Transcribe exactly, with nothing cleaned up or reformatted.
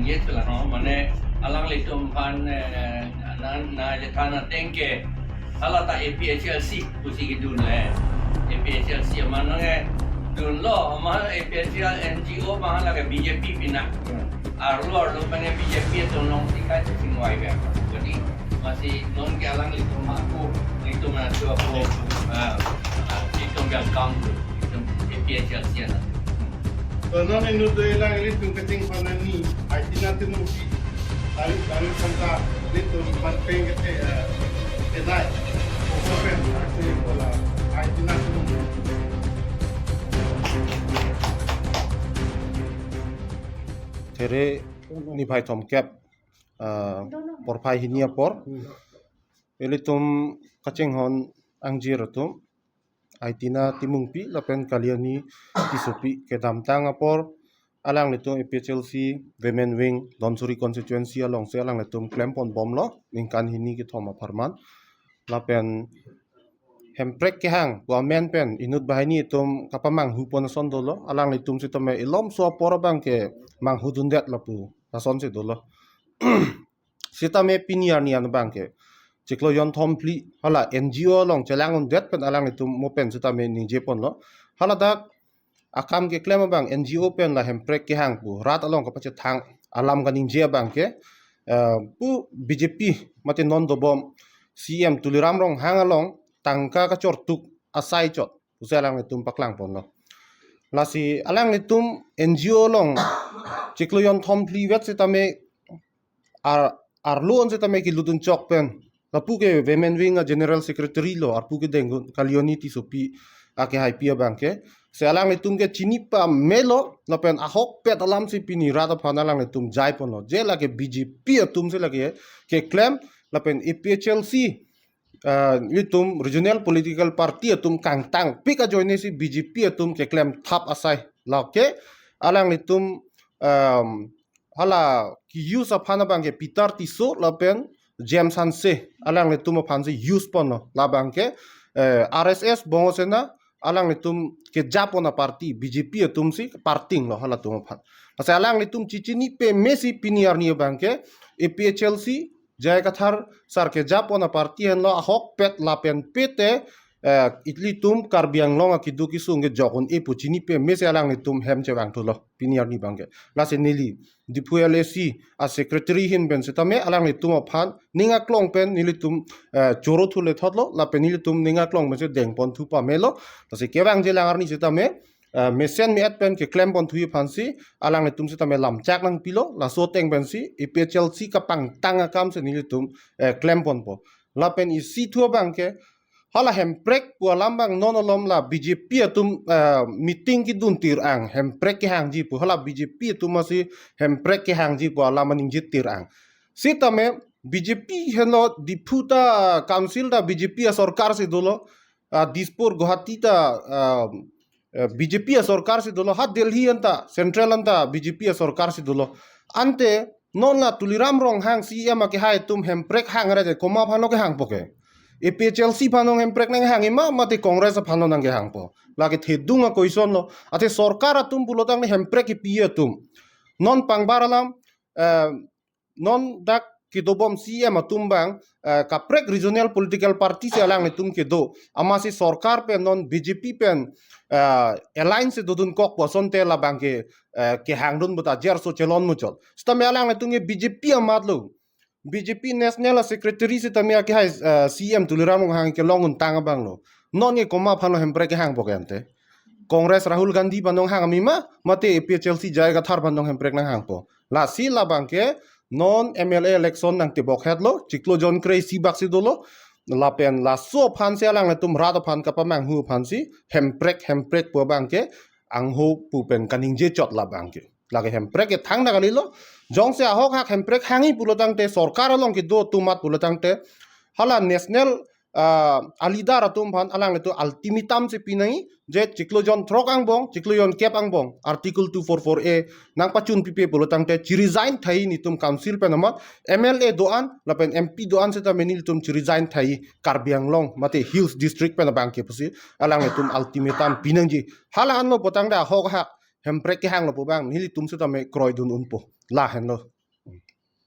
Yes lah, no, mane alanglitum aphan, eh, na, na, than ateng ke, hala ta A P H L C pusi kedun le. A P H L C aman nang eh, dunlo, aman A P H L C N G O aman lake B J P pina. Arlo arlo mane B J P atum alongsi kachesingvai bang. Jadi, masi non ke alanglitum aku, itum na tu aku, ah, itum yang kam tu, itum A P H L C na. To non inut do ilang ilitum kachingpon ani, Aitina Timungpi, tarik tarik santa ilitum manpeng kete, eh, kenai. Open, arti bola, Aitina Timungpi. There niphai thomkep, eh, porphai hini apor. Ilitum kachinghon angjir atum, Aitina Timungpi lapen Kalyani Tissopi kedamtang apor, alanglitum A P H L C Women Wing Dhansiri constituency alongsi alanglitum klemponbomlo, ningkan hini kethom apharman. Lapen Hemprek kehang pu amen pen inut banghini atum kapamanghu pon ason dolo, alanglitum sitame ilomso apor abang ke manghudundet lapu asonsi dolo. Sitame pini arni an abang ke chiklo jonthom phli hala N G O along chelang-undet pen alanglitum mo pen sitame ningjeponlo. Hala dak akam keklem abang N G O pen la Hemprek kehang pu rat along kapachethang alam kaningje abang ke, eh, pu B J P mate non dobom C M Tuliram Ronghang along tangka kachortuk asai chot pusi alanglitum paklangponlo. Lasi alanglitum N G O along chiklo jonthom phli vet sitame ar, arlo an sitame kelutdun chok pen lapu ke Women Wing a General Secretary lo, arpu kedengdun Kalyani Tissopi akehaipi abang ke. Si alanglitum ke chini pamelo, lapen ahokpet alamsi pini rat aphan alanglitum jaiponlo. Je lake B J P atumsi lake keklem, lapen A P H L C, ah, ilitum regional political party atum kangtangpik ajoinesi B J P atum keklem thap asai. Lake alanglitum, um, hala ke-use aphan abang ke Peter Tisso lapen James Hanse, alanglitum aphansi use ponlo. Labang ke, eh, R S S Bongo Sena, alanglitum kejapon aparty, B J P atumsi parting lo halatum aphan. Lasi alanglitum chechini pamesi pini arni abang ke A P H L C, J I Kathar sar kejapon aparty henlo, ahokpet lapen pete, eh, ilitum Karbi Anglong akeduk kesung kejok un-e pu chini pamesi alanglitum hem chevangthulo pini arni abang ke. Lasi neli Diphu L A C a secretary ahin pen sitame alanglitum aphan ning aklong pen nelitum, eh, choro thule thotlo, lapen nelitum ning aklong pensi dengponthu pamelo. Lasi kevangjilang arni sitame, eh, mesen me-et pen keklemponthu aphansi alanglitum sitame lamchak nangpilo, laso ateng pensi A P H L C kapangtang akamsi nelitum, eh, klemponpo. Lapen isi thu abang ke, hala Hemprek pu alam abang non alom la B J P atum, eh, meeting kedun tir ang, Hemprek kehangji pu, hala B J P atum asi Hemprek kehangji pu alam aningje tir ang. Sitame B J P henlo Diphu ta council ta B J P asorkarsi dolo, ah, Dispur Guwahati ta, ah, eh, B J P asorkarsi dolo, ha Delhi anta, Central anta B J P asorkarsi dolo. Ante non la Tuliram Ronghang C M akehai atum Hemprek hang ra je komat aphanlo kehangpo ke? A P H L C aphanlo Hemprek nanghangji ma, mate Congress aphanlo nangkehangpo? Lake thedung a-question lo. Athe sorkar atum pulotangte Hemprek kepi atum. Non pangbar alam, eh, non dak kedobom C M atum abang, eh, kaprek regional political party si alanglitum kedo. Amatsi sorkar pen non B J P pen, eh, alliance si dodunkok pu asonte labang ke, eh, kehangdun buta jerso chelon muchot. Sitame alanglitum ke B J P amat lo. B J P National Secretary sitame akehai, eh, C M Tuliram Ronghang kelong untang abang lo. Non ke komat aphanlo Hemprek kehangpo ke ante? Congress Rahul Gandhi aphan nanghangji ma, mate A P H L C J I Kathar aphan nang Hemprek nanghangpo? Lasi labang ke non M L A election nangtebok hetlo, chiklo jon kre-isi baksi dolo, lapen laso aphansi alanglitum rat aphan kapamanghu aphansi Hemprek, Hemprek pu abang ke angho pu pen kaningje chot labang ke. Lake Hemprek ke thangta kalilo, jongsi ahok hak Hemprek hangji pulotangte, sorkar along kedo atum amat pulotangte, hala national, ah, a-leader atum aphan alanglitum ultimatum si pinangji, je chiklo jon throk angbong, chiklo jon kep angbong, Article two four four A nangpachun pipe pulotangte, chi-resign thai netum council pen amat, M L A do-an, lapen M P do-an sitame netum chi-resign thai Karbi Anglong, mate Hills District pen abang ke pusi, alanglitum ultimatum pinangji. Hala anlo pulotangte ahok hak Hemprek kehanglo pu abang, nelitum sitame kroidun unpo. lahenlo.